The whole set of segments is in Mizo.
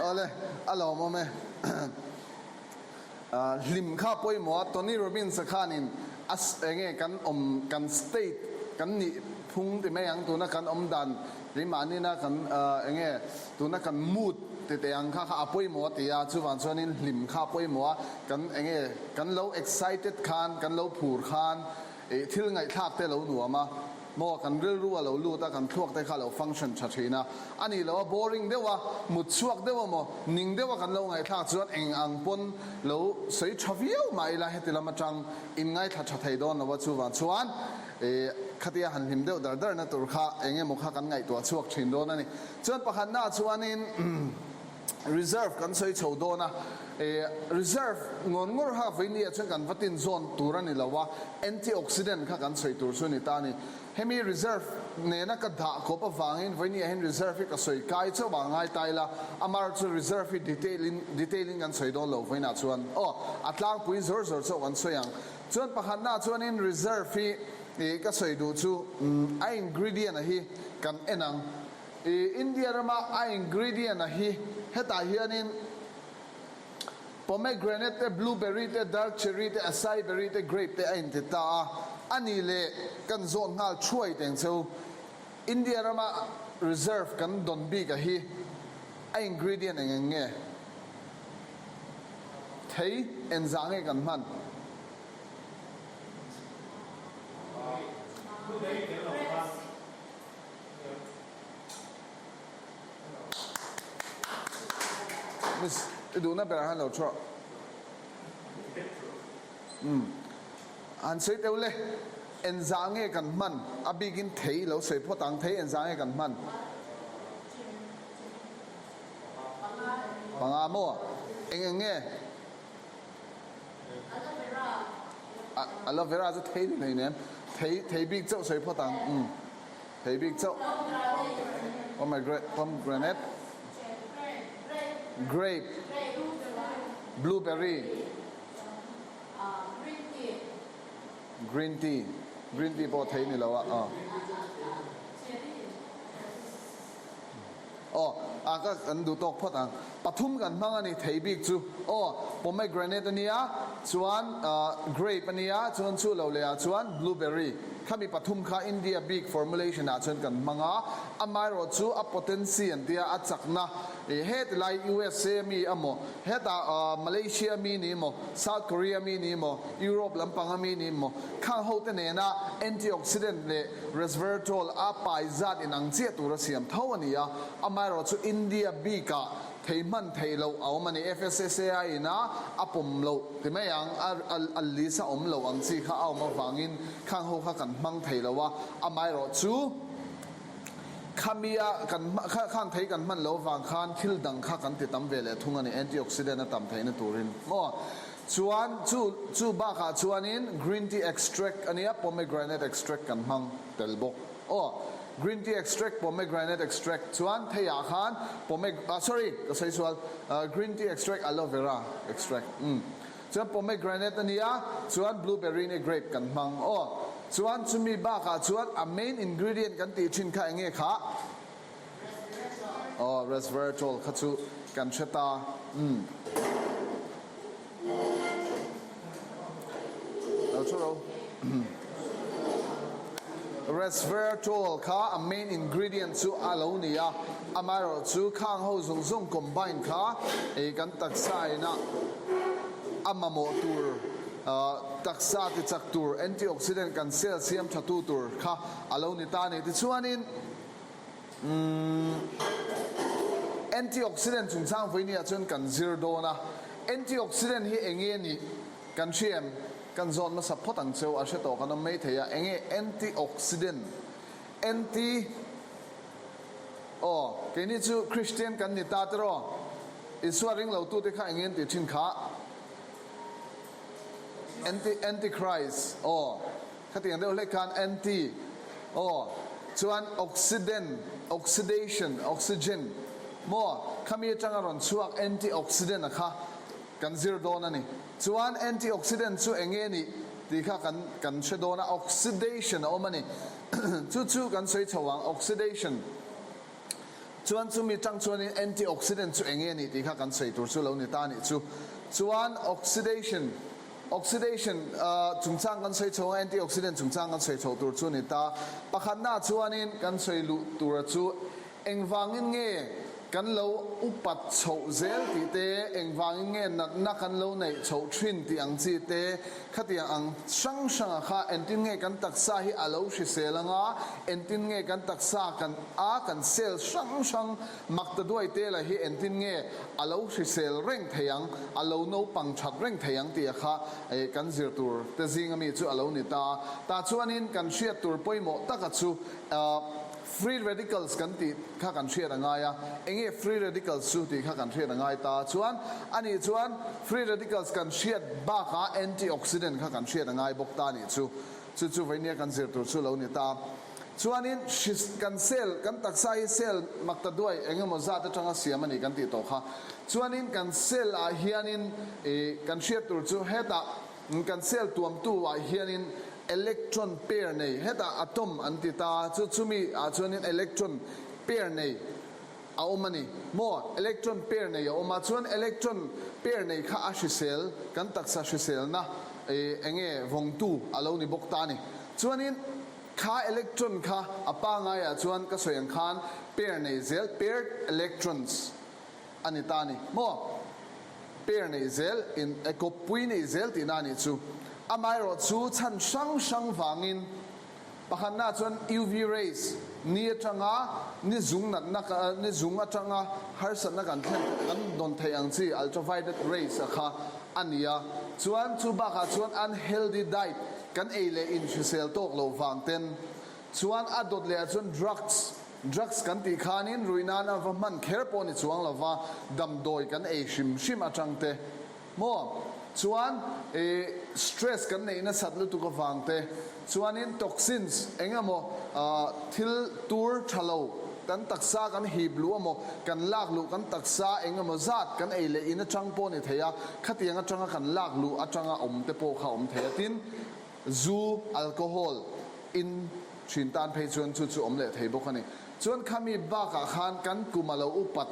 Awle, a lawmawm e. Hlim kha pawimawh a, Tony Robbins-a khanin a enge kan awm, kan state kan nih phung ti mai ang, tuna kan awm dan keimahnin-a kan enge tuna kan mood ti teh ang kha kha a pawimawh a ti a, chuvang chuanin hlim kha a pawimawh a, kan enge kan lo excited khan, kan lo phur khan ih thil ngaihthlak te lo nuam a. Maw kan rilru a lo lut a, kan thluak te kha a lo function tha thin a. A nih loh a boring deuh a, mut chhuak deuh a maw, ning deuh a kan lo ngaihthlak chuan eng ang pawn lo sawi tha viau mah ila heti lam atang in ngaithla tha thei dawn lo a, chuvang chuan ih khatia han hlim deuh dar dar na tur kha eng emaw kha kan ngaihtuah chhuak thin dawn a ni. Chuan pakhatna ah chuanin. Reserve kan sawi chho dawn a, e reserve ngawr ngawr kha vawinia chuan kan va tin zawn tur a ni lo a, antioxidant kha kan sawi tur chu a ni ta a ni. Hemi reserve nena ka dah kawp avangin vawinia hian reserve hi ka sawi kai chauh a ngai ta ila, amar chu reserve hi detail in detail in kan sawi dawn lo vawiinah chuan aw a tlangpui zawr zawr chauh kan sawi ang. Chuan pakhatnaah chuanin reserve hi e ka sawi duh chu a ingredient a hi kan en ang. I India rama a ingredient a hi hetah hianin pomegranate te, blueberry te, dark cherry te, acai berry te, grape te a inti ta a, a ni leh kan zawn nghal thuai teng cheu. India rama reserve kan dawn bik a hi a ingredient eng eng nge? Thei engzah nge kan hman? Miss i duhna berah hian lo thu rawh. Umm han sawi teuh le. Engzah nge kan hman? A bikin thei lo sawi phawt ang. Thei engzah nge kan hman? Panga maw? Eng eng nge? Aloe vera chu thei ni hleinem. Thei thei bik chauh sawi phawt ang. Umm thei bik chauh. Pomegranate pomegranate grape blueberry green tea green tea pawh thei ni lo a aw. Aw, a ka kan duh tawk phawt ang. Pathum kan hmang a ni thei bik chu. Aw, pomegranate a nia, chuan grape a nia, chuan chu lo leh ah chuan blueberry. Khami pathum kha India bik formulation ah chuan kan hmang a, amaherawh chu a potency an tia, a chakna i heti lai USA mi emaw, hetah Malaysia mi ni emaw, South Korea mi ni emaw, Europe lampang a mi ni emaw, khang ho te nena antioxidant leh Resveratrol a pai zat in ang chiah tur a siam tho a ni a, amaherawh chu India bikah thei hman theih loh a awm a ni. FSSAI in a a pawm loh ti mai ang, a a list a awm loh ang chi kha a awm avangin khang ho kha kan hmang thei lo a, amaherawh chu khamia kan khang thei kan hman loh avang khan thil dang kha kan ti tam ve leh thung a ni, antioxidant a tam theihna turin maw. Chuan chu chu bakah chuanin green tea extract a nia, pomegranate extract kan hmang tel bawk. Aw, green tea extract, pomegranate extract chuan theiah khan pomeg ah sorry ka sawi sual, green tea extract, aloe vera extract umm. Chuan pomegranate a nia, chuan blueberry nge grape kan hmang. Aw, chuan chumi bakah chuan a main ingredient kan tih thin kha enge kha? Aw, resveratrol kha chu kan hre ta. Umm. Lo thu ro. Resveratrol kha a main ingredient chu a lo ni a, amaherawh chu khang ho zawng zawng combine kha ei kan taksa ina a mamawh tur taksa ti chak tur antioxidant kan cell siam tha tu tur kha a lo ni ta a ni. Tichuanin. Umm antioxidant chungchang vawinia chuan kan zir dawn a, antioxidant hi eng nge nih kan hria em? Kan zawn hmasa phawt ang cheu, a hre tawh kan awm mai thei a, eng nge antioxidant? Anti aw keini chu Christian kan ni ta tiraw? Isua ring lo tute kha eng nge an tih thin kha? Anti antichrist aw. Khatiang deuh hlek khan anti aw chuan oxidant, oxidation, oxygen maw khami atanga rawn chhuak antioxidant a kha kan zir dawn a ni. Chuan antioxidant chu eng nge nih tih kha kan kan hre dawn a, oxidation a awm a ni. Chu chu kan sawi chho ang, oxidation. Chuan chumi tang chuanin antioxidant chu enge ni tih kha kan sawi tur chu lo ni ta nih chu. Chuan oxidation, oxidation chungchang kan sawi chho ang, antioxidant chungchang kan sawi chho tur chu ni ta. Pakhatna chuanin kan sawi luh tura chu engvangin nge kan lo upat chhoh zel tih te, engvangin nge natna kan lo neih chhoh thin tih ang chi te, Khatiang ang hrang hranga kha entin nge kan taksa hi a lo hrisel anga, entin nge kan taksa kan a kan cell hrang hrang makta duai te la hi entin nge a lo hrisel reng thei ang, a lo naupang that reng thei ang tih a kha kan zir tur te zing ami chu a lo ni ta. Tah chuanin kan hriat tur pawimawh taka chu Free radicals kan tih kha kan hriat a ngai a, enge free radicals chu tih kha kan hriat a ngai ta chuan ani chuan free radicals kan hriat bakah antioxidant kha kan hriat a ngai bawk ta nih chu. Chu chu vainia kan zir tur chu lo ni ta. Chuanin hris kan cell kan taksa hi cell makta duai eng emaw zat atanga siam a ni kan tih tawh kha. Chuanin kan cell ah hianin ih kan hriat tur chu hetah Kan cell tuamtu ah hianin electron pair nei, hetah atom an ti ta, chu chumi ah chuanin electron pair nei a awm a ni maw? Electron pair nei a awm a, chuan electron pair nei kha a hrisel, kan taksa hriselna eng nge vawngtu a lo ni bawk ta a ni. Chuanin kha electron kha a pangaiah chuan ka sawi ang khan pair nei zel, paired electrons, a ni ta a ni maw? Pair nei zel in e kawppui nei zel tihna a nih chu. Amaherawh chu chhan hrang hrang vangin pakhatna chuan UV rays ni atanga ni zung natna ni zung atanga harsatna kan thlen kan dawn theih ang chi ultraviolet rays a kha a ni a. Chuan chu bakah chuan unhealthy diet kan ei leh in hrisel tawk lo vang ten chuan a dawt leh ah chuan drugs Drugs kan tih khanin ruih nan a va hman kher pawh ni chuang lova, damdawi kan ei hrim hrim atang te maw chuan ih stress kan neih nasat lutuk avang te chuanin toxins eng emaw thil tur tha lo kan taksa kan hip luh emaw kan lak luh kan taksa eng emaw zat kan ei leh in atang pawh ni thei a, khatiang atanga kan lak luh atanga awm te pawh kha awm thei a tin Zu, alcohol, in thin tan phei chuan chu chu awm leh thei bawk a ni. Chuan khami bakah khan kan kum a lo upat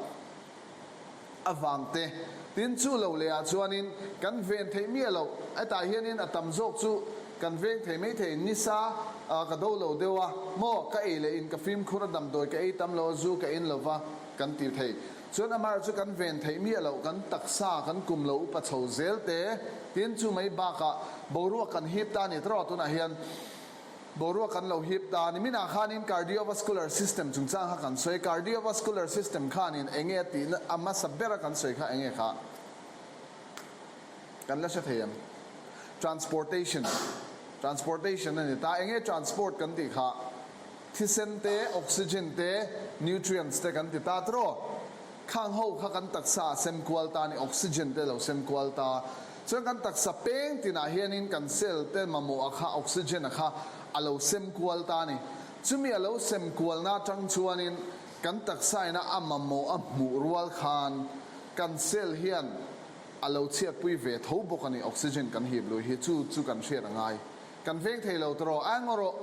avang te, tin chu lo leh ah chuanin kan ven theih miah loh, hetah hianin a tam zawk chu kan veng thei mai thei, nisa ka do lo deuh a, maw ka ei leh in ka fimkhur a damdawi ka ei tam lo a, zu ka in lo va kan ti thei. Chuan amah chu kan ven theih miah loh, kan taksa kan kum lo upa chho zel te, tin chu mai bakah boruak kan hip ta a ni tawh tunah hian boruak kan lo hip ta a ni. Minah khanin cardiovascular system chungchang kha kan sawi, cardiovascular system khanin enge a tihna a hmasa bera kan sawi kha enge kha kan la hre thei em? Transportation, transportation a ni ta, enge transport kan tih kha? Thisen te, oxygen te, nutrients te kan ti ta tawh. Khang ho kha kan taksa a sem kual ta a ni, oxygen te lo sem kual ta. Chuan kan taksa peng tinah hianin kan cell te mamawh a kha oxygen a kha a lo sem kual ta a ni. Chumi a lo sem kualna atang chuanin kan taksa ina a mamawh a hmuh rual khan kan cell hian a lo chhiatpui ve tho bawk a ni, oxygen kan hip lui hi chu chu kan hriat a ngai. Kan veng thei lo tawh a ngaw rawh.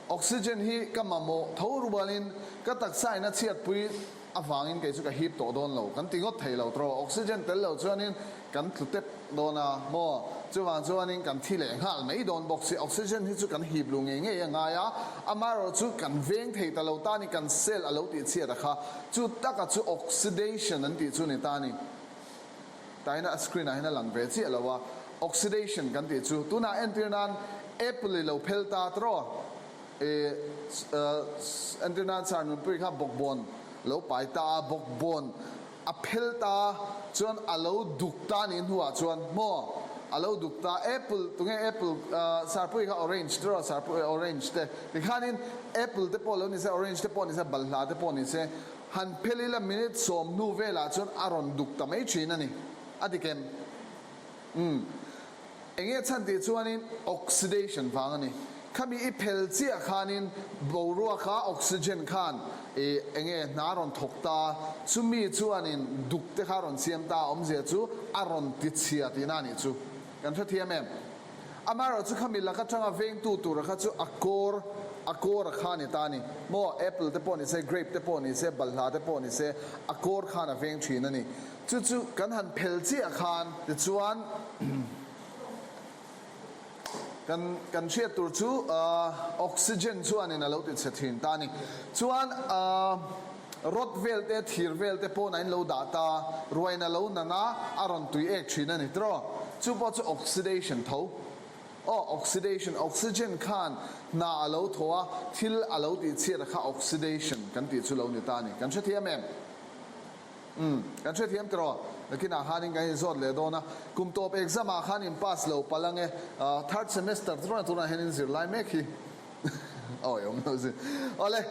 Oxygen hi ka mamawh tho rualin ka taksa in a chhiatpui avangin kei chu ka hip tawh dawn lo. Kan ti ngawt thei lo tawh. Oxygen tel lo chuanin kan tlu tep dawn a maw? Chuvang chuanin kan thi leh nghal mai dawn bawk si. Oxygen hi chu kan hip luh ngei ngei a ngai a, amaherawh chu kan veng thei ta lo ta ni, kan cell a lo tih chhiat a kha. Chu taka chu oxidation an tih chu ni ta ni. Taina a screen ah hian a lang ve chiah lo a, oxidation kan tih chu tunah entir nan apple i lo phel ta tawh i entir nan sar nunpui kha bawkbawn lo pai ta a, bawkbawn a phel ta chuan a lo duk ta nih hnuah chuan maw a lo duk ta apple tunge apple sarpui kha orange tawh sarpui orange te tikhanin apple te pawh lo ni se orange te pawh ni se balhla te pawh ni se Han phel ila minute sawm hnu velah chuan a rawn duk ta mai thin a ni. A dik em? Umm. Enge chhan tih chuanin oxidation vang a ni. Khami i phel chiah khanin boruaka oxygen khan i enge hna rawn thawk ta, chumi chuanin duk te kha a rawn siam ta a awmzia chu a rawn ti chhia tihna a nih chu. Kan hrethiam em? Amaherawhchu khami lak atanga vengtu tura kha chu a kawr. A kawr a kha ni ta a ni. Maw, apple te pawh ni se, grape te pawh ni se, balhla te pawh ni se, a kawr khan a veng thin a ni. Chu chu kan han phel chiah khan tichuan kan kan hriat tur chu oxygen chuanin a lo ti chhe thin ta a ni. Chuan rod vel te, thir vel te pawn a in lo dah ta, ruain a lo nan a, a rawn tui ek thin a ni tiraw? Chu pawh chu oxidation tho. Aw, oxidation, oxygen khan hna a lo thaw a, thil a lo tih chhiat a kha oxidation kan tih chu lo ni ta a ni. Kan hrethiam em? Umm, kan hrethiam tiraw? Nakinah khanin kan inzawt leh dawn a, kum tawp exam ah khan in pass lo palh ange, third semester tunah tunah hian in zir lai mek hi. Awi awm lo zin. Awle,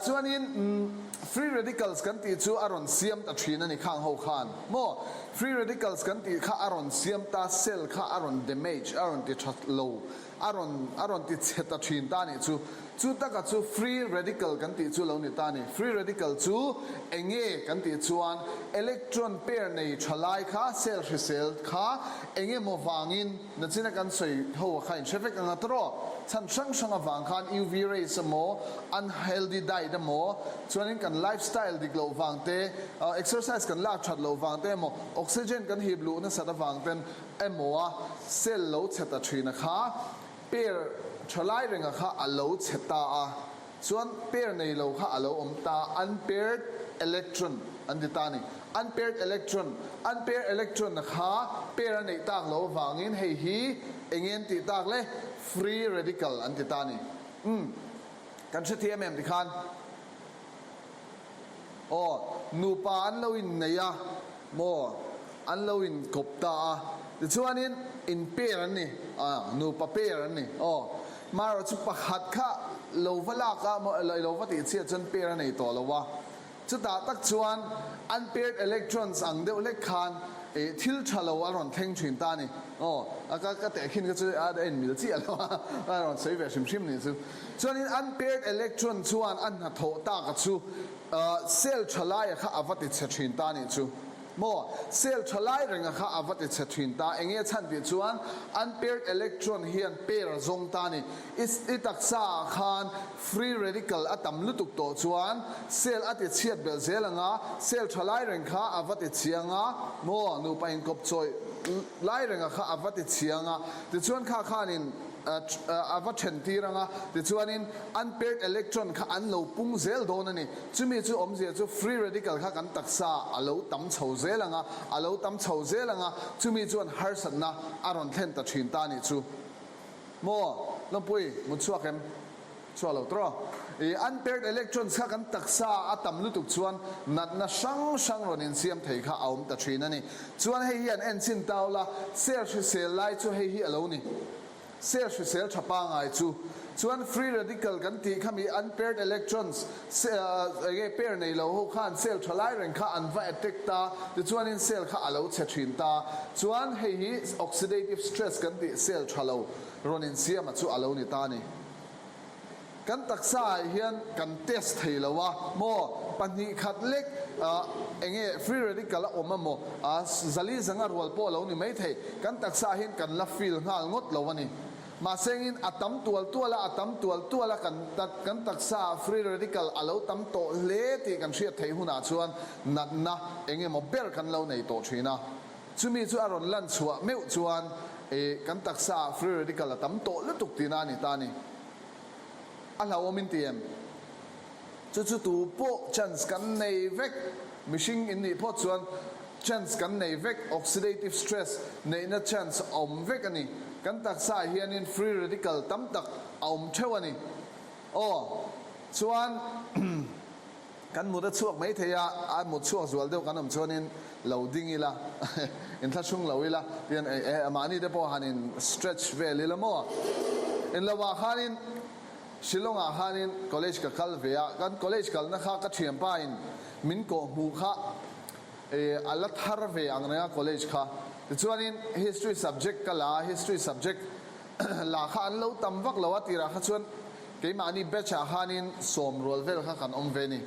chuanin free radicals kan tih chu a rawn siam ta thin a ni khang ho khan. Maw? Free radicals kan tih kha a rawn siam ta, cell kha a rawn damage, a rawn ti tha lo, a rawn a rawn ti chhe ta thin ta a nih chu. Chu taka chu free radical kan tih chu lo ni ta a ni. Free radical chu eng nge kan tih chuan electron pair nei tha lai kha cell hrisel kha eng emaw vangin, Nachina kan sawi ho a kha in hre vek ang a tawrh. Chhan hrang hrang avang khan UV rays emaw, unhealthy diet emaw, chuanin kan lifestyle dik loh vang te, exercise kan lak that loh vang te emaw, oxygen kan hip luh nasat avang ten emaw a cell lo chhe ta thin a kha pair tha lai reng a kha a lo chhe ta a. Chuan pair nei lo kha a lo awm ta, unpaired electron an ti ta a ni. Unpaired electron, unpaired electron na kha pair a neih tak loh avangin hei hi eng nge an tih tak le? Free radical an ti ta a ni. Umm, kan hrethiam em tikhan? Aw, nupa an lo innei a maw? An lo inkawp ta a, tichuanin in pair an ni, ah, nupa pair an ni. Aw, marawh chu pakhat kha lo va lak a maw, lo va tih chhiat chuan pair a nei tawh lo a. Chutah tak chuan unpaired electrons ang deuh hlek khan ih thil tha lo a rawn thleng thin ta a ni. Aw, a ka ka tehkhin kha chu a en mil chiah lo a, a rawn sawi ve hrim hrim nih chu. Chuanin unpaired electron chuan a hnathawh tak a chu cell tha laia kha a va ti chhe thin ta a nih chu. Maw? Cell tha lai renga kha a va ti chhe thin ta. Enge chhan tih chuan unpaired electron hian pair a zawng ta a ni. I i taksa ah khan free radical a tam lutuk tawh chuan cell a ti chhiat belh zel ang a, cell tha lai reng kha a va ti chhiang a, maw? Nupa inkawp chawih lai renga kha a va ti chhiang a, tichuan kha khanin a va then tir ang a, tichuanin unpaired electron kha an lo pung zel dawn a ni. Chumi chu awmzia chu free radical kha kan taksa a lo tam chho zel ang a, a lo tam chho zel ang a, chumi chuan harsatna a rawn thlen ta thin ta a nih chu. Maw? Lawmpui, mut chhuak em? Chhuak lo tawh. I unpaired electrons kha kan taksa a tam lutuk chuan natna hrang hrang rawn insiam thei kha a awm ta thin a ni. Chuan hei hian enchin tau la, cell hrisel lai chu hei hi a lo ni. Cell hrisel tha pangai chu. Chuan free radical kan tih kha mi unpaired electrons, enge pair nei lo ho khan cell tha lai reng kha an va attack ta, tichuanin cell kha a lo chhe thin ta. Chuan hei hi oxidative stress kan tih cell tha lo rawn insiama chu a lo ni ta a ni. Kan taksa ah hian kan test thei lo a maw? 2 khat lek enge free radical a awm a maw? Zali zanga rual pawh a lo ni mai thei. Kan taksa ah hian kan la feel nghal ngawt lo a ni. Mahse engin a tam tual tual a, a tam tual tual a kan kan taksa ah free radical a lo tam tawh hle tih kan hriat theih hunah chuan natna enge maw ber kan lo nei tawh thin a. Chumi chu a rawn lan chhuah meuh chuan kan taksa ah free radical a tam tawh lutuk tihna a ni ta a ni. A hlauhawm in ti em? Chu chu tu pawh chance kan nei vek, mihring in nih phawt chuan chance kan nei vek, oxidative stress neihna chance a awm vek a ni. Kan taksa ah hianin free radical tam tak a awm theuh a ni. Aw, chuan kan mut a chhuak mai thei a, a mut chhuak zual deuh kan awm chuanin lo ding ila, inthlahrung lo ila, tihian mahni te pawh han in stretch vel ila maw? In lo ah khanin Shillong ah khanin college ka kal ve a, kan college kalna kha ka thianpa in min kawh hmuh kha a la thar ve ang reng a college kha. Tichuanin history subject ka la a, history subject la kha an lo tam vak lo a tirah kha chuan keimahni batch ah khanin sawm rual vel kha kan awm ve ni.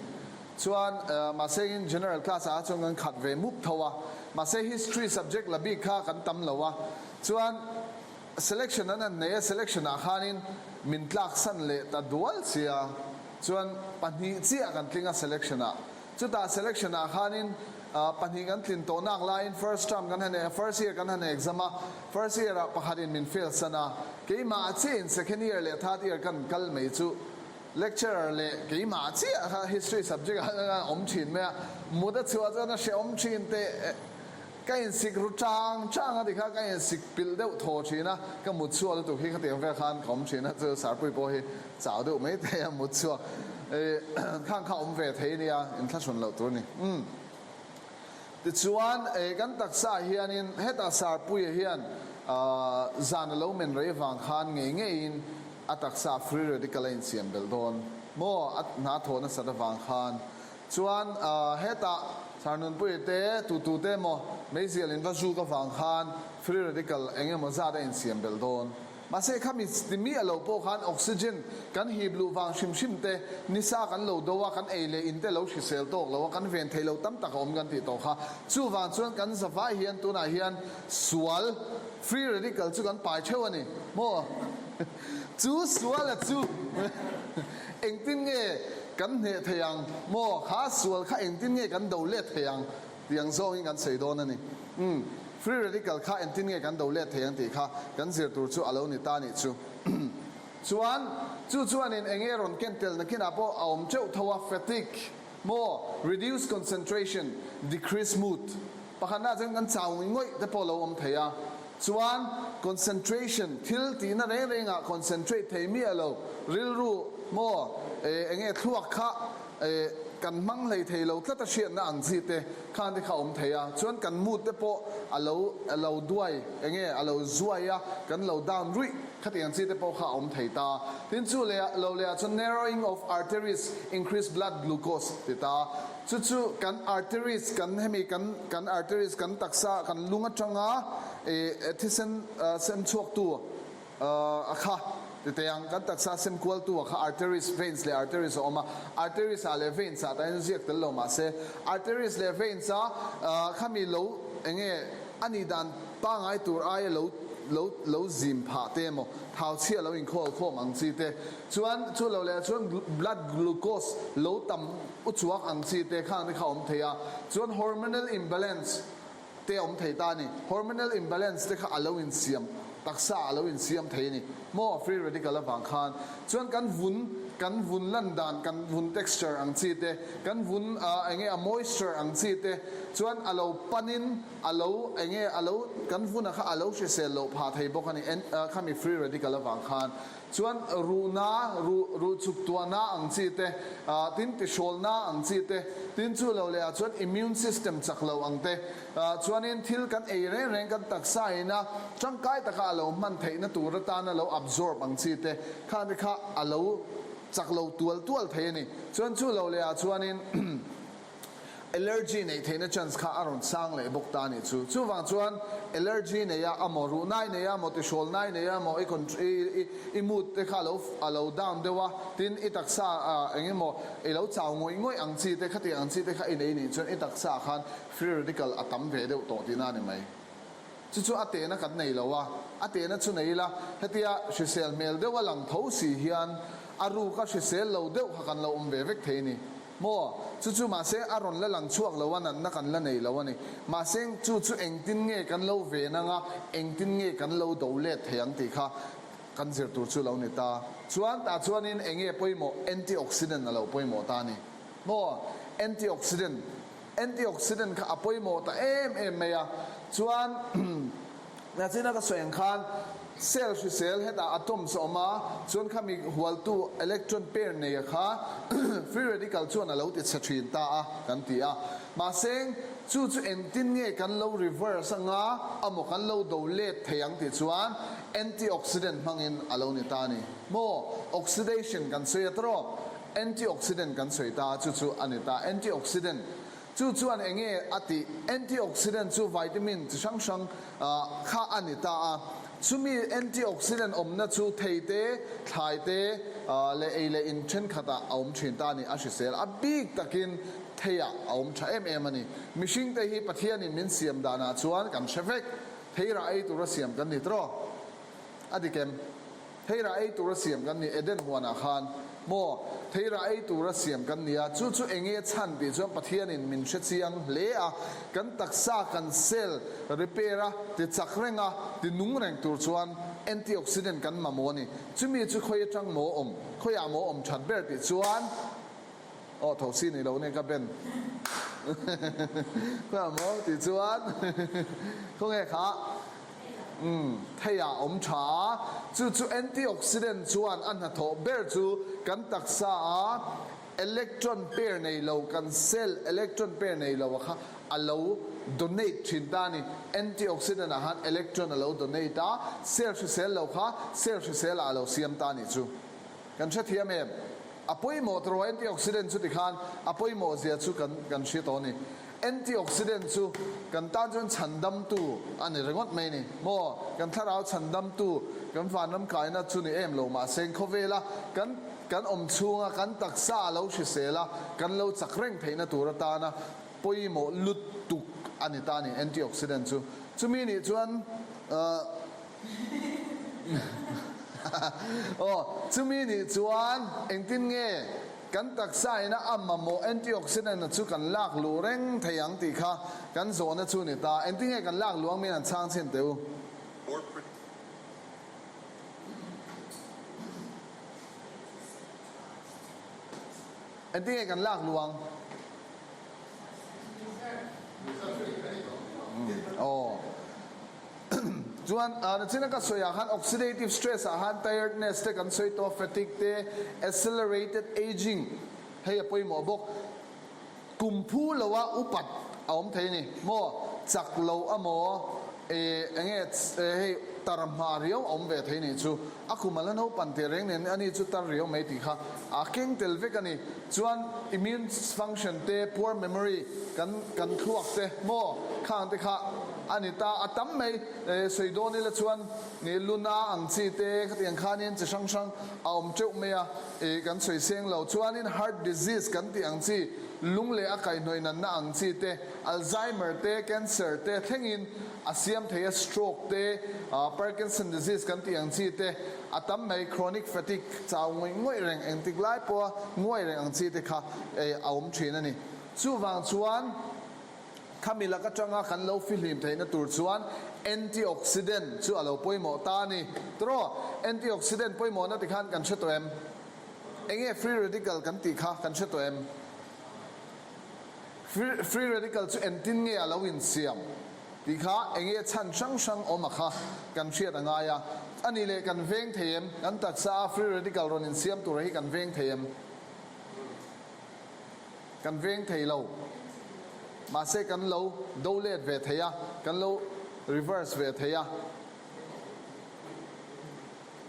Chuan mahse in general class ah chuan kan khat ve mup tho a, mahse history subject la bik kha kan tam lo a, chuan selection an han nei a, selection ah khanin min tlaksan leh ta dual sia chuan pahnih chiah kan tling a selection ah. Chutah selection ah khanin pahnih kan tlin tawh nak laiin first term kan han first year kan han exam a, first year ah pakhatin min fail san a, keimah chiahin second year leh third year kan kal mai chu lecturer leh keimah chiah kha history subject ah khan awm thin mai a, mut a chhuah chuan a hrehawm thin teh. Ka insik ru chang chang a tikha ka insik pilh deuh thaw thin a, ka mut chhuak lutuk hi khatiang vel khan ka awm thin a, chu Sarpui pawh hi chau deuh mai thei a mut chhuak khang kha awm ve thei nia inthlahrun loh tur a ni. Umm tichuan kan taksa ah hianin hetah Sarpuia hian zan a lo men rei vang khan ngei ngeiin a taksa free radical a insiam belh dawn maw a hna thawh nasat avang khan Chuan hetah Sarnunpuia te, tutu te emaw meizial in va zuk avang khan free radical eng emaw zat a insiam belh dawn. Mahse khami ti miah lo pawh khan oxygen kan hip luh vang hrim hrim te, nisa kan lo do a, kan ei leh in te lo hrisel tawk lo a, kan ven theih lo tam tak a awm kan tih tawh kha. Chuvang chuan kan zavai hian tunah hian sual free radical chu kan pai theuh a ni maw? Chu suala chu engtin nge kan hneh thei ang maw? Kha sual kha engtin nge kan do let thei ang tih ang zawngin kan sawi dawn a ni. Umm, free radical kha engtin nge kan do let thei ang tih kha kan zir tur chu a lo ni ta nih chu. Chuan, chu chuanin eng nge rawn ken tel nakinah pawh a awm teuh tho a, fatigue maw, reduce concentration, decrease mood. Pakhatnaah chuan kan chau ngawih te pawh a lo awm thei a. Chuan concentration, thil tihna reng rengah concentrate thei miah lo, rilru maw eh enge thluak kha eh kan hmang hlei thei lo tlat a hriatna ang chi te khan te kha awm thei a, chuan kan mood te pawh a lo a lo duai enge a lo zuai a, kan lo down ruih khatiang chi te pawh kha a awm thei ta. Tin chu leh lo leh ah chuan narrowing of arteries, increase blood glucose ti ta. Chu chu kan arteries kan hemi kan kan arteries kan taksa kan lung atanga ih thisen sem chhuaktu a kha ti teh ang kan taksa sem kualtu a kha arteries veins leh arteries a awm a arteries ah leh veins ah tah hian ziak tel lo mahse arteries leh veins a khami lo enge a nih dan pangai tur aia lo lo lo zim phah te emaw thau chhia lo inkhawl khawm ang chi te chuan chu lo leh chuan blood glucose lo tam U chuak ang chi te khang te kha awm thei a, chuan hormonal imbalance te awm thei ta a ni. Hormonal imbalance te kha a lo insiam, taksa a lo insiam thei a ni maw free radical avang khan. Chuan kan vun, kan vun lan dan, kan vun texture ang chi te, kan vun ah enge a moisture ang chi te, chuan a lo panin a lo enge a lo kan vuna kha a lo hrisel loh phah thei bawk a ni khami free radical avang khan. Chuan ruhna, ruh, ruh chuk tuahna ang chi te, tin tihrawlna ang chi te, tin chu lo leh ah chuan immune system chak lo ang te, chuanin thil kan ei reng reng kan taksa ina tangkai taka a lo hman theihna tur atana lo absorb ang chi te khan te kha a lo chak lo tual tual thei a ni. Chuan chu lo leh ah chuanin Allergy neih theihna chance kha a rawn sang leh bawk ta a nih chu. Chuvang chuan allergy nei a amaw ruhnai nei a amaw tihrawlnai nei a amaw i i i mood te kha alo a lo down deuh a, tin i taksa ah eng emaw i lo chau ngawih ngawih ang chi te khatiang ang chi te kha i nei nih chuan i taksa ah khan free radical a tam ve deuh tawh tihna a ni mai. Chu chu a tehna kan nei lo a, a tehna chu nei ila hetia hrisel hmel deuh a lang tho si hian a ruk a hrisel lo deuh kha kan lo awm ve vek thei a ni. Maw? Chu chu mahse a rawn la lang chhuak lo a, natna kan la nei lo a ni. Mahse chu chu engtin nge kan lo ven anga, engtin nge kan lo do let thei ang tih kha kan zir tur chu lo ni ta. Chuan tah chuanin eng nge pawimawh? Antioxidant a lo pawimawh ta a ni. Maw? Antioxidant. Antioxidant kha a pawimawh ta em em mai a. Chuan nachina ka sawi ang khan cell hrisel hetah atoms a awm a, chuan khami hualtu electron pair nei a kha free radical chuan a lo ti chhe thin ta a kan ti a. Mahse chu chu engtin nge kan lo reverse anga amaw kan lo do let thei ang tih chuan antioxidant hmangin a lo ni ta a ni. Maw? Oxidation kan sawi a tawrh. Antioxidant kan sawi ta chu chu a ni ta. Antioxidant chu chuan eng nge a tih? Antioxidant chu vitamin chi hrang hrang kha a ni ta a. Chumi antioxidant awmna chu thei te, thlai te leh ei leh in thenkhatah a awm thin ta a ni. A hrisel a bik takin theiah a awm tha em em a ni. Mihringte hi Pathianin min siam danah chuan kan hre vek. Thei rah ei tura siam kan ni tawh. A dik em? Theirah ei tura siam kan ni Eden huanah khan maw theirah ei tura siam kan ni a, chu chu enge chhan tih chuan Pathianin min hre chiang hle a, kan taksa kan cell repair a, ti chak reng a, ti nung reng tur chuan antioxidant kan mamawh a ni. Chumi chu khawi atang maw awm, khawiah maw awm that ber tih chuan Aw tho si ni lo nia ka ben khawiah maw tih chuan khawnge kha umm thei ah awm tha a, chu chu antioxidant chuan a hnathawh ber chu kan taksa a electron pair nei lo kan cell electron pair nei lo a kha a lo donate thin ta a ni. Antioxidant ah khan electron a lo donate a, cell hrisel lo kha cell hrisel ah a lo siam ta a nih chu. Kan hrethiam em? A pawimawh tawh antioxidant chu tikhan a pawimawh zia chu kan kan hria tawh a ni. Antioxidant chu kan tan chuan chhandamtu a ni ringawt mai a ni. Maw? Kan thlarau chhandamtu, kan vanram kaina chu ni em lo mahse khawvela kan kan awm chhunga kan taksa a lo hrisel a, kan lo chak reng theihna tur atana pawimawh lutuk a ni ta a ni antioxidant chu. Chumi nih chuan ahh. Aw, chumi nih chuan engtin nge kan taksa ina a mamawh antioxidant a chu kan lak luh reng thei ang tih kha kan zawhna chu ni ta. Engtin nge kan lak luh ang min han chhang chhin teh u. Engtin nge kan lak luh ang? Aw. Chuan nachina ka sawi ah khan oxidative stress ah khan tiredness te kan sawi tawh a, fatigue te, accelerated ageing hei a pawimawh bawk. Kum phu lo a upat a awm thei a ni maw? Chak lo a maw? E enge hei tar hma riau a awm ve thei nih chu. A kum a la naupan teh reng nen ani chu tar riau mai tih kha a keng tel vek a ni. Chuan immune function te, poor memory kan kan thluak te maw khang te kha a ni ta a tam mai. Sawi dawn ila chuan luna ang chi te khatiang khanin chi hrang hrang a awm teuh mai a, kan sawi seng lo. Chuanin heart disease kan tih ang chi, lung leh a kaihhnawih natna ang chi te, Alzheimer te, cancer te thlengin a siam thei a, stroke te, Parkinson disease kan tih ang chi te a tam mai, chronic fatigue chau ngawih ngawih reng, engtik lai pawha nguai reng ang chi te kha a awm thin a ni. Chuvang chuan khami lak atanga kan lo fihlim theihna tur chuan antioxidant chu a lo pawimawh ta a ni. Tawh, antioxidant pawimawhna tikhan kan hre tawh em? Enge free radical kan tih kha kan hre tawh em? Free radical chu engtin nge a lo insiam tih kha enge chhan hrang hrang awm a kha kan hriat a ngai a. A nih leh kan veng thei em? Kan taksa a free radical rawn insiam tura hi kan veng thei em? Kan veng thei lo. Mahse kan lo do let ve thei a, kan lo reverse ve thei a.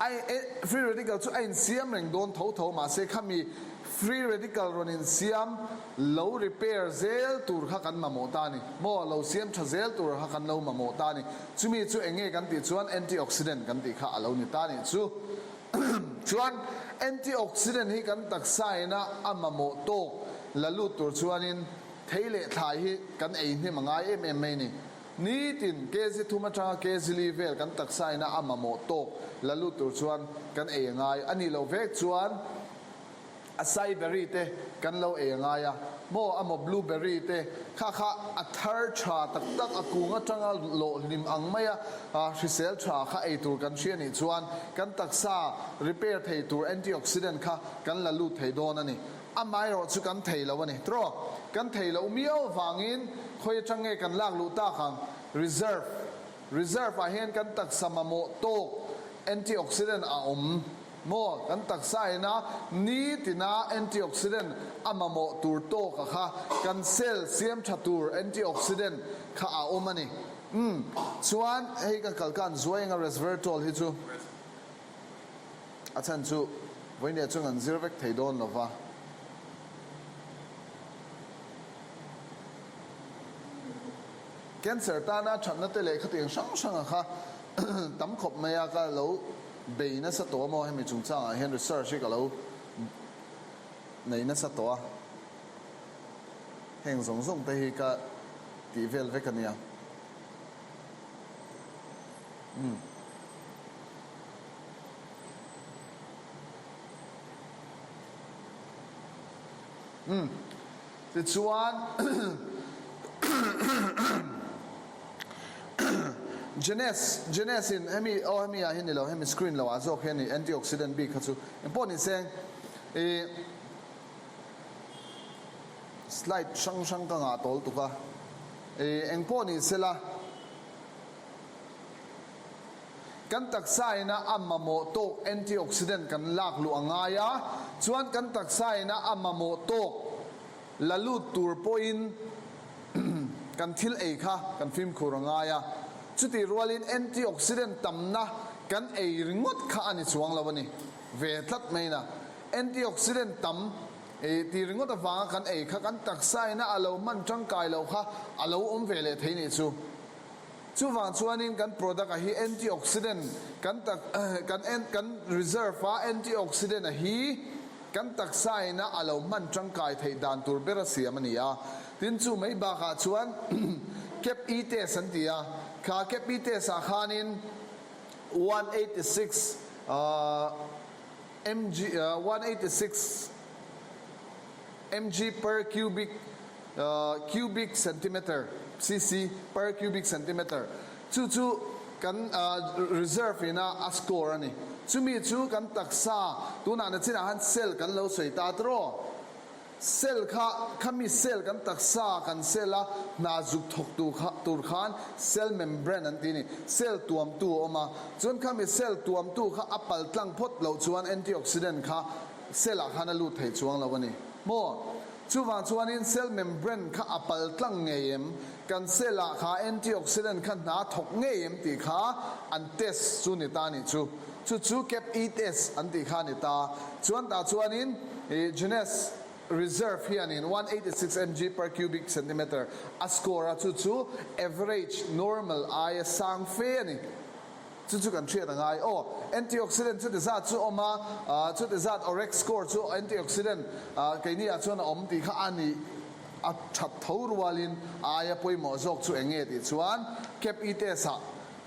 Ai e, free radical chu a insiam reng dawn tho tho, mahse khami free radical rawn insiam lo repair zel tur kha kan mamawh ta a ni. Maw, lo siam tha zel tur kha kan lo mamawh ta a ni. Chumi chu eng nge kan tih chuan antioxidant kan tih kha a lo ni ta a nih chu. Chuan antioxidant hi kan taksa ina a mamawh tawk la lut tur chuanin thei leh thlai hi kan ei hnem a ngai em em mai a ni. Nitin kg thum atanga kg li vel kan taksa ina a mamawh tawk la lut tur chuan kan ei a ngai a nih loh vek chuan acai berry te kan lo ei a ngai a maw a maw blueberry te kha kha a thar tha tak tak a kung atanga lawh hlim ang maia hrisel tha kha ei tur kan hria nih chuan kan taksa repair thei tur antioxidant kha kan la lut thei dawn a ni. Amaherawh chu kan thei lo a ni. Trawh, kan thei loh miau avangin khawi atang nge kan lak luh tak ang? Reserve, Reserve ah hian kan taksa mamawh tawk antioxidant a awm maw? Kan taksa ina nitina antioxidant a mamawh tur tawk a kha kan cell siam tha tur antioxidant kha a awm a ni. Umm, chuan hei ka kal khan zuai anga resveratrol hi chu. A chhan chu vawinia chuan an zir vek thei dawn lo va. Cancer tana thatna te leh khatiang hrang hranga kha tam khawp mai a, ka lo bei nasa tawh a maw hemi chungchangah hian research hi ka lo nei nasa tawh a, heng zawng zawng te hi ka tih vel vek a nia. Umm. Umm. Tichuan Jeunesse, Jeunesse in hemi aw hemi ah hian ni lo hemi screen lo ah zawk hian ni antioxidant bik kha chu engpawh ni seng ih slide hrang hrang ka ngah tawl tuk a ih engpawh ni sela Kan taksa ina a mamawh tawk antioxidant kan lak luh a ngai a, chuan kan taksa ina a mamawh tawk la lut tur pawhin kan thil ei kha kan fimkhur a ngai a. Chutih rualin antioxidant tamna kan ei ringawt kha a ni chuang lo a ni ve tlat mai na. Antioxidant tam tih ringawt avanga kan ei kha kan taksa ina a lo hman tangkai loh kha a lo awm ve leh thei nih chu. Chuvang chuanin kan product a hi antioxidant kan tak kan kan reserve a antioxidant a hi kan taksa ina a lo hman tangkai theih dan tur ber a siam a ni a. Tin chu mai bakah chuan Cap E test an ti a, kha Cap E test ah khanin 186 mg 186 mg per cubic cubic centimeter, cc, per cubic centimeter, chu chu kan reserve ina a score a ni. Chumi chu kan taksa tunah na chinah khan cell kan lo sawi ta tawh. Cell kha khami cell kan taksa kan cell a hna zuk thawk tur kha tur khan cell membrane an ti a ni. Cell tuamtu a awm a, chuan khami cell tuamtu kha a pal tlang phawt loh chuan antioxidant kha cell ah khan a lut thei chuang lo a ni maw? Chuvang chuanin cell membrane kha a pal tlang ngei em? Kan cell ah kha antioxidant kha hna thawk ngei em tih kha an test chu ni ta nih chu. Chu chu Cap E test an tih kha a ni ta. Chuan tah chuanin ih Jeunesse Reserve hianin 186 mg per cubic centimeter a score a, chu chu average, normal, aia sang fe a ni. Chu chu kan hriat a ngai. Aw, antioxidant chuti zat chu awm a, chuti zat ORAC score chu antioxidant keini ah chuan a awm tih kha a nih a that tho rualin a aia pawimawh zawk chu eng nge tih chuan Cap E test ah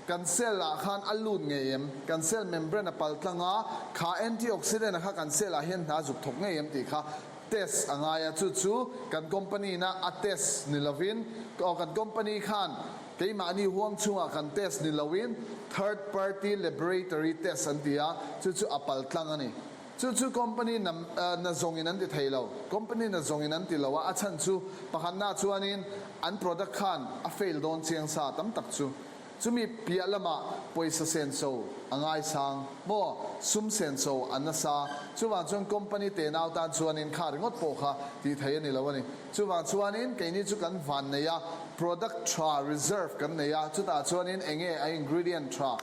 kan cell ah khan a lut ngei em, kan cell membrane a pal tlang a, kha antioxidant a kha kan cell ah hian hna zuk thawk ngei em tih kha test a ngai a, chu chu kan company na a test ni lovin, aw kan company khan Keimahni huang chhungah kan test ni loin third party laboratory test an ti a, chu chu a pal tlang a ni. Chu chu company na na zawngin an ti thei lo. Company na zawngin an ti lo a, a chhan chu pakhatna chuanin an product khan a fail dawn chiang sa tam tak chu. Chumi piah lamah pawisa senso a ngaisang maw, sum senso a nasa. Chuvang chuan company tenau tan chuanin kha ringawt pawh kha tih thei a ni lo a ni. Chuvang chuanin keini chu kan van nei a, product tha reserve kan nei a, chutah chuanin eng nge a ingredient tha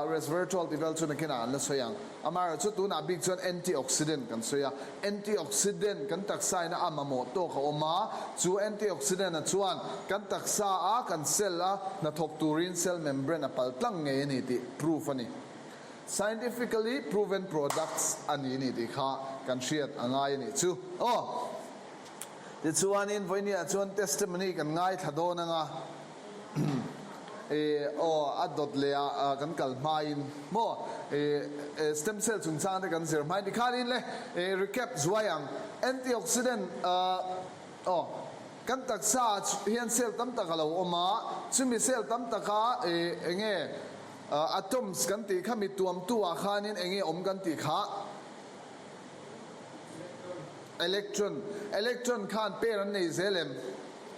resveratrol tih vel chu nakinah an la sawi ang. Amaherawhchu tunah bik chuan antioxidant kan sawi a, antioxidant kan taksa ina a mamawh tawk a awm a, chu antioxidant a chuan kan taksa a kan cell a hnathawk turin cell membrane a pal tlang ngei a ni tih proof a ni. Scientifically proven products a ni ni tih kha kan hriat a ngai a nih chu. Aw. Tichuanin vawinia chuan testimony kan ngaithla dawn anga i aw a dawt leh ah kan kal hmain maw i stem cell chungchang te kan zir hmain tikhanin le i recap zuai ang antioxidant aw kan taksa ah hian cell tam tak a lo awm a chumi cell tam taka i enge atoms kan tih kha mi tuamtu ah khanin enge awm kan tih kha. Electron, Electron khan pair an nei zel em?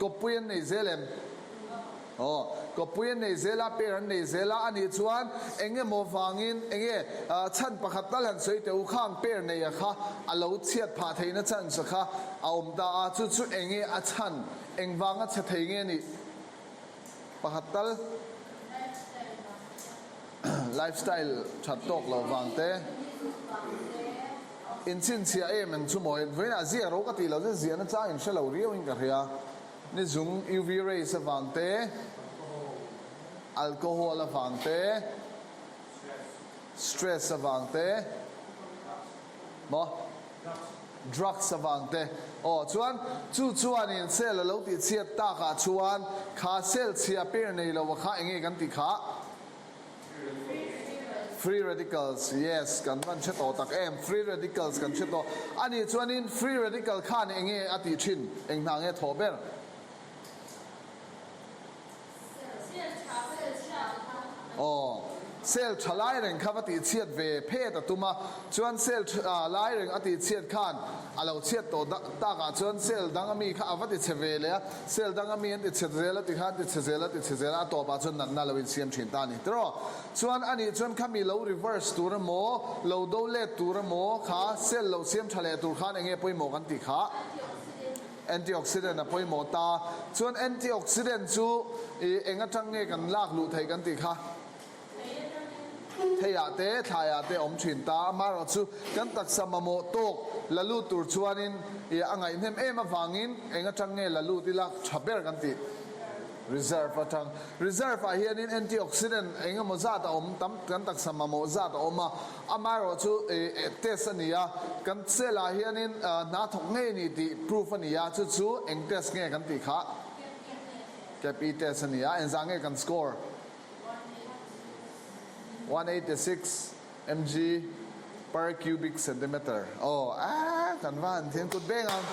Kawppui an nei zel em? Aw, kawppui an nei zel a, pair an nei zel a, anih chuan eng emaw vangin eng nge chhan pakhat tal han sawi teh u, khang pair nei a kha a lo chhiat phah theihna chance kha a awm ta a, chu chu eng nge a chhan, eng vanga chhe thei nge nih pakhat tal? Lifestyle that tawk lo vang te in chhinchhiah em ang chu maw vawiinah ziah ro ka tih loh chu ziahna chang in hre lo riau in ka hria ni zung UV rays avang te alcohol avang te stress avang te maw Drugs avang te aw chuan chu chuanin cell a lo tih chhiat tak ah chuan kha cell chhia per nei lo a kha enge kan tih kha? Free radicals, yes, kan van hre tawh tak em, free radicals kan hre tawh. A nih chuanin free radical khan eng nge a tih thin, eng hna nge thawh ber? Aw, cell tha lai reng kha va tih chhiat ve phet a tum a, chuan cell tha lai reng a tih chhiat khan a lo chhiat tawh takah chuan cell dang ami kha a va ti chhe ve leh a, cell dang ami an ti chhe zel a ti khan ti chhe zel a ti chhe zel a, a tawpah chuan natna lo insiam thin ta a ni tiraw? Chuan anih chuan khami lo reverse tur emaw, lo do let tur emaw kha cell lo siam tha leh tur khan enge pawimawh kan tih kha? Antioxidant a pawimawh ta. Chuan antioxidant chu i eng atang nge kan lak luh theih kan tih kha? Theiah te, thlaiah te a awm thin ta. Amaherawhchu kan taksa mamawh tawk la lut tur chuanin i a ngaihnem em avangin eng atang nge la lut ila tha ber kan tih? Reserve atang. Reserve ah hianin antioxidant eng emaw zat a awm tam, kan taksa mamawh zat a awm a, amaherawhchu test a ni a, kan cell ah hianin hna thawk ngei a ni tih proof a ni a, chu chu eng test nge kan tih kha? Cap-E test a ni a, engzah nge kan score? 186 mg per cubic centimeter. Aw, aah kan va han thiam kut beng ang.